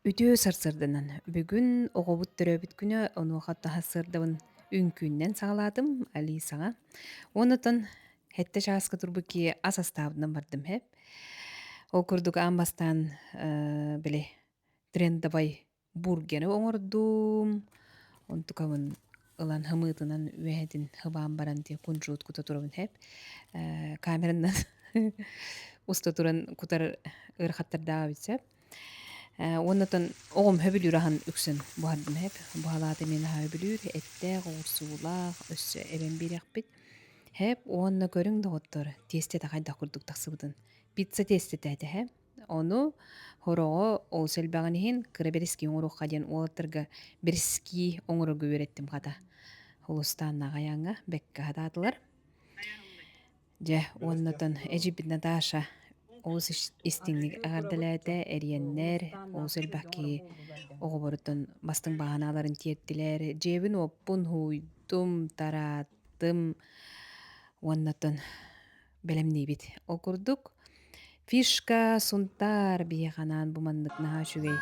Үтүө сарсыарданан. Бүгүн оҕобут төрөөбүт күнэ, онуоха таһассыардабын үҥкүүннэн саҕалаатым Алисаҕа. Уонутан сэттэ чааска турбут киһи ас астаабытынан бардым һэп. Ол курдук аан бастаан э, били трендовай бургеры оҥордум. Онтукабын ылан хымыытынан үөһэтин хыбаан баран тиэ кунжут кута турабын һэп. Э, камеранан уста туран кутар ыарахаттардаах эбит сөп. Э, уоннатан оҕом сөбүлүүр аһын үксүн буһардым эп. Буһалаата эмиэ наһаа сөбүлүүр, эттээх, оҕурсуулаах, өссө эбэн биэриэхпит. Һэп уонна көрүҥ доҕоттор, тиэстэтэ хайдах курдук тахсыбытын. Пицца тиэстэтэ этэ һэ. Ону хороҕо олус элбэҕин иһин кыра бэрэскии оҥоруохха диэн уолаттарга бэрэскии оҥорорго үөрэттим хата. Холустааннаах айааҥҥа бэккэ хатаатылар. Дьэ, уоннатан эдьиийбит Наташа олус истиҥник эҕэрдэлээтэ, эриэннэр, олус элбэх киһи оҕоборуттан бастыҥ баҕанааларын тиэртилэр. Дьиэбин-уоппун һууйдум, тарааттым уоннатан бэлэмниибит. Ол курдук фишка Сунтаар биһиэхэ анаан бу маннык наһаа үчүгэй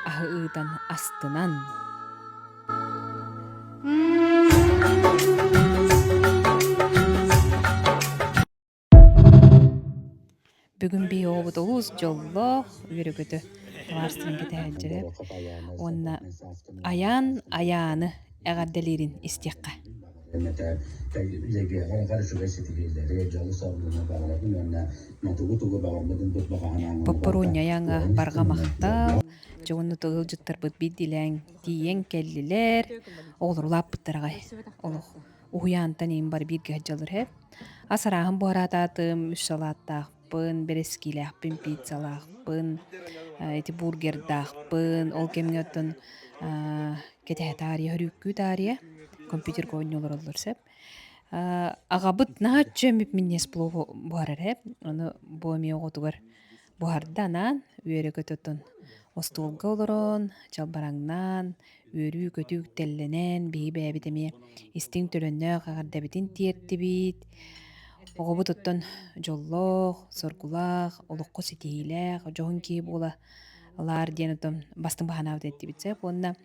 аһы ыытан астынан. Бүгүн биһи оҕобут олус дьоллоох, үөрэ-көтө табаарыстарын кэтэһээччилэр уонна Айаан Айааны эҕэрдэлиирин истиэххэ. Боппоруонньа айаҥҥа барҕа махтал, дьэ уонна ыалдьыттарбыт биирдиилээн тиийэн кэллилэр, оҕолор улааппыттар аҕай олох уһуйаантан иһин бары бииргэ сылдьаллар үһү. Ас арааһын буһараатаатым, үс салааттаахпын, бэрэскиилээхпин, пиццалаахпын, ити бургердаахпын, ол кэмҥэ оттон кэтэһэ таарыйа, хөрүүккүү таарыйа компьютерга оонньуу олороллор сөп. Аҕабыт наһаа чөмүп минньиэс плов буһарар ээ. Ону бу эмиэ оҕотугар буһарда анаан, үөрэ-көтө оттон остуолга олорон, чалбараҥнаан, үөрүү-көтүү үктэллэнэн, биһиги бэйэбит эмиэ истиҥ төлөннөөх эҕэрдэбитин тиэртибит. Оҕобут оттон дьоллоох, соргулаах, олоххо ситиһиилээх, дьоһун киһи буола ылаар диэн оттон бастыҥ баһанаабыт эттибит сөп уонна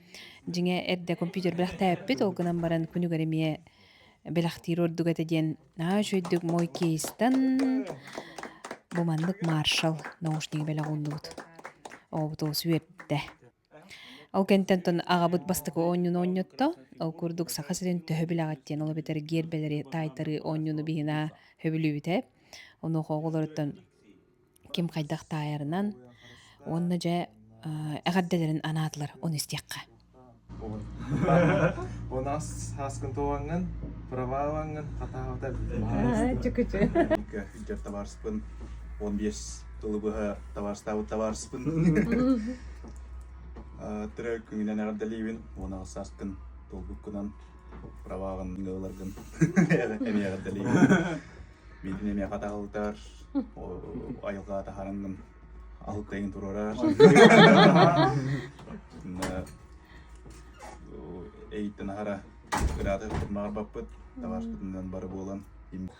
дьиҥэ эрдэ компьютер бэлэхтээппит, ол гынан баран күнүгэр эмиэ бэлэхтиир ордук этэ диэн наһаа үчүгэйдик мой кейстан бу маннык маршал наушнигы бэлэх ууннубут. Оҕобут олус үөрдэ. Ол кэнниттэн оттон аҕабыт бастакы оонньууну оонньотто. Ол курдук Саха сирин төһө билэҕит диэн, ол эбэтэр гиэрбэлэри таайтарыы оонньууну биһи наһаа сөбүлүүбүт ээ. Онуоха оҕолоруттан ким хайдах таайарынан уонна дьэ эҕэрдэлэрин анаатылар ону истиэххэ. Онас сааскын туолаҥҥын, права ылаҥҥын хатаабыта Чүкүчү. Илдьэр табаарыспын 15 тылы быһа табаарыстаабыт табаарыспын. Төрө күҥүнэн эҕэрдэлиибин, 18 сааскын туолбуккунан праваҕын ыларгын эмиэ эҕэрдэлиибин. Миигин эмиэ хатаһылытар, айылҕа таһаарыҥҥын аһылыктайын туруорар. Эйиттэн аһара ыраата баппыт, табаарыспытынан бары буолан.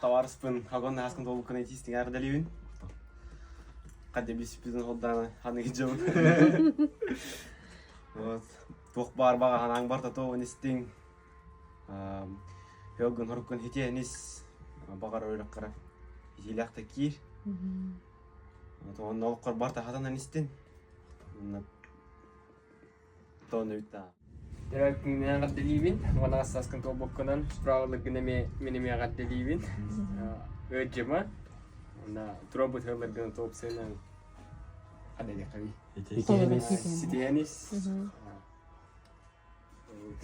Табаарыспын Хагон Наһаскын толбуккун айтистиҥ эҕэрдэлиибин. Хадя биспитин холдаана ханыгы дьон. Вот. Туох баар баҕа ханаҥ барта тоҕун истиҥ. Хөлгүн хоруккун хитиэнис баҕар өлөккара итиилээх да киир. Онно олоххор бар тахатанан истин. Тону үтта. Төрөөккүнэн эҕэрдэлиибин, уонна сааскын туолбуккунан справаларгын эмиэ мин эмиэ эҕэрдэлиибин. Ыадьыма, уонна туруорбут ыалларгын туопсайынан хадалиэххэ Ситиһэнис.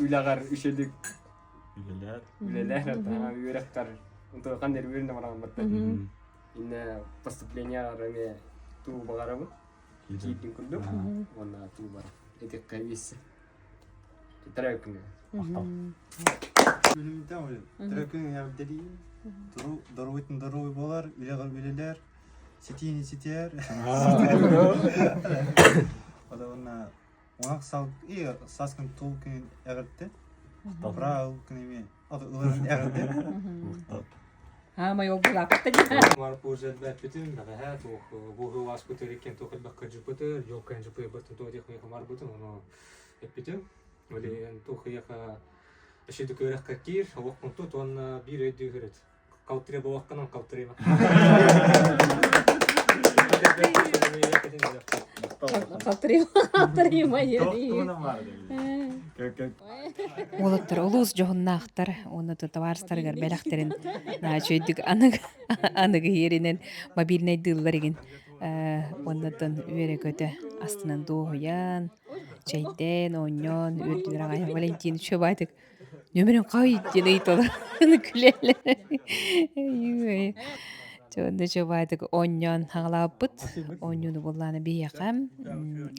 Үлэҕэр үчүгүк Үлэлээр. үлэлээр үөрэххэр онтон нервүрүн баран барта. Инне поступление эмиэ туу баҕарабын. Киирдин курдук уонна туу бар. Этиккэ виссе. Төрөөкүнү. Махтал. Төрөөкүн эҕэрдэлиибин. Доруобуйтун доруобуй буолар, үлэҕэр үлэлээр, ситиини ситиэр. Уонна Уҥах сал и сааскын тул күнүн эҕэрдэ. Бра ыл күн эмиэ ыларын эҕэрдэ. Хаамай ол булааппыта дии. Марпуз элбэппитин, бэҕэһээ туох бу ааспыт иккиэн туох элбэх кырдьыппыты, елканы жыпыйбытын туох диэх марбытын ону эппитим. Олен туох ыйаха өссө көрөхкө киир, олохпун тут уонна биир өйдүүһүрүт. Калтыры буолаххынан калтырыма. Калтырыма, Уолаттар олус дьоһуннаахтар уонна табаарыстарыгар бэлэхтэрин наачөйдүк аныгы иһиэринэн мобильнайдыыллар игин уоннаттан үөрэ-көтө астынан дуоһуйан, чэйдээн, оонньоон үөрдүлэр аҕай. Валентин үчүгэйдик Нөмөрүн хай диэн ыйыталар күлэллэр. Дьэ чобаатык оонньоон хаҥалаабыппыт. Оонньууну буоллаана биһиэхэ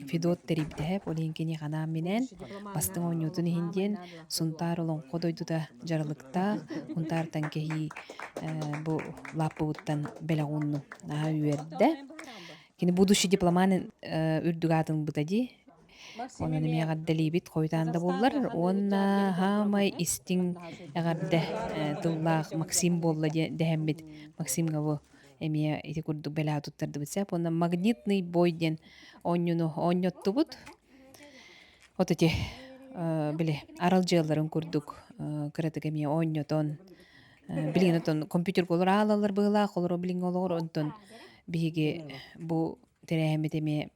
Федот тэрийбитэһэ ол иһин кини ханаан-минээн бастыҥ оонньуутун иһин диэн Сунтаар олоҥхо дойдута дьаралыктаах Сунтаартан кэһии бу лааппыбыттан бэлэх ууннум. Наһаа үөрдэ. Кини будущий дипломан үрдүк аатын ылбыта дии. Онон эмиэ эҕэрдэлиибит хойутаан да буоллар уонна хаамай истиҥ эҕэрдэ тыллаах Максим буолла диэн дэһэммит Максимҥа бу эмиэ ити курдук бэлэҕи туттардыбыт сөп уонна магнитный бой диэн оонньууну оонньоттубут. Вот эти били аралдьыалларын курдук кыратык эмиэ оонньотон билигин отон компьютерга олор аалаллар быһыылаах олоро билиҥҥи олоҕор онтон биһиги бу тэрээһиммит эмиэ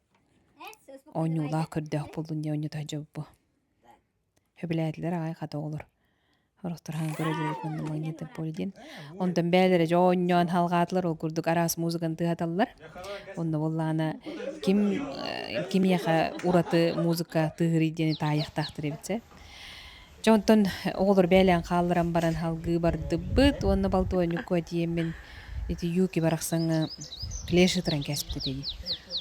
Оонньуулаах көрдөөх буоллун диэн оонньото сылдьабыт Сөбүлээтилэр аҕай хата оҕолор. Сорохтор хаһан көрөллөр манна магнитный поле диэн. Онтон бэйэлэрэ дьэ оонньоон халҕаатылар ол курдук араас музыканы тыаһаталлар. Онно буоллаҕына ким кимиэхэ ураты музыка тыаһырый диэни таайыахтаахтар эбит сэ. Дьэ онтон оҕолор бэйэлээн хаалларан баран салгыы бардыбыт уонна балтыбанньукка тиийэммин ити Юки барахсаҥҥа клеш ытыран кээспит этэ дии.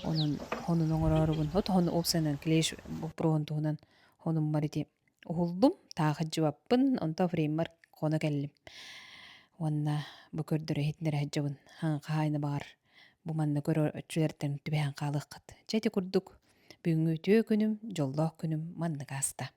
Онон хонун оҥороорубун от хону уопсайынан клеш боппуруоһун туһунан хонуммар ити уһуллум, таахыдьыбаппын, онто фрейммар хоно кэллим. Уонна бу көрдөрө иһитиннэрэ сылдьабын. Хаһаайына баҕар бу манна көрөөччүлэртэн түбэһэн хаалыаххыт. Чэ ити курдук бүгүҥҥү үтүө күнүм, дьоллоох күнүм маннык ааста.